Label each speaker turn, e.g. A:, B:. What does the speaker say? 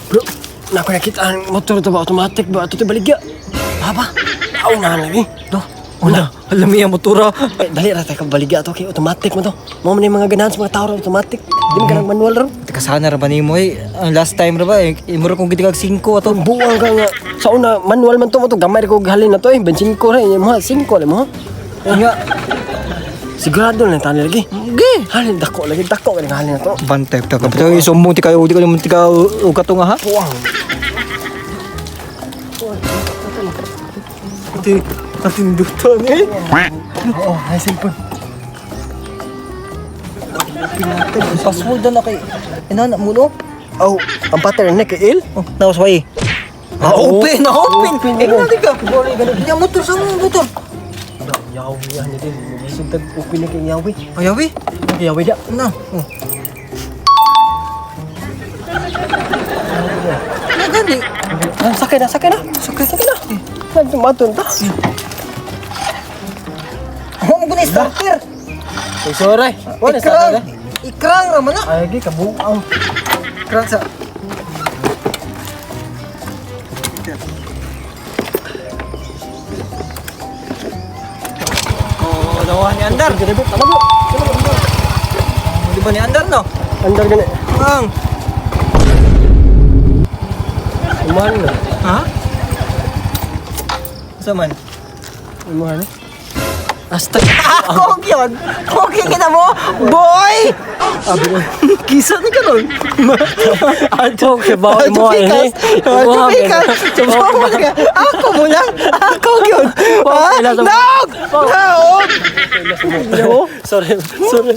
A: Bro, na ako nakita ang motor to ba automatic ba ato to baligya. Baba. Aw na lagi.
B: Do. Una, alam niya motora.
A: Eh, dali ra tayo ka baligya ato kay automatic mo to. Mao man yung mga ganahan sa mga tao ra automatic. Di man kanang manual ra.
B: Teka sana ra ba nimo eh. Ang last time ra ba eh, imura kong gitigag 5 ato.
A: Ang buwang ka nga. Sa una manual man to mo to gamay ra ko halin na to eh. 25 ra mo ha, 5 lang mo.
B: Nga.
A: Sigurado na tani lagi.
B: Ge.
A: Halin dako lagi dako ka halin na to.
B: Bantay ta ka. Pero isumbong ti kayo di ko naman ti ka og kato nga ha.
A: Buwang.
B: Ati atindutan eh.
A: Oo, ay cellphone.
B: Password na kay inana mo no.
A: Oh, ang pattern na kay Il.
B: Oh, naos way. Ah, open, na open.
A: Open,
B: Eh, ganun ka. Nya motor sa mo motor.
A: Yawi ano din. Sugtag open na kay Yawi.
B: Ayawi.
A: Yawi da.
B: Na. Oh. Na gani.
A: Ah, sakay na, sakay na. Sakay, sakay na. Nagtumaton ta.
B: Mo mo gani starter.
A: Ay, sorry. Wala sa
B: Ikrang. Ikrang ra man na.
A: Ay, gi kabuang.
B: Ikrang sa. Oh, dawa ni andar.
A: Tama bro.
B: Di ba ni andar no?
A: Andar gani.
B: Ang.
A: Imuhan na.
B: Ha? Sa man?
A: Imuhan na. Asta.
B: Ako yun! Okay kita mo! Boy! Kisa ni karon.
A: Ato kay ba imuhan ni.
B: Imuhan ni. Ako mo lang. Ako yun. Ha? Nog! Nog!
A: Sorry, sorry.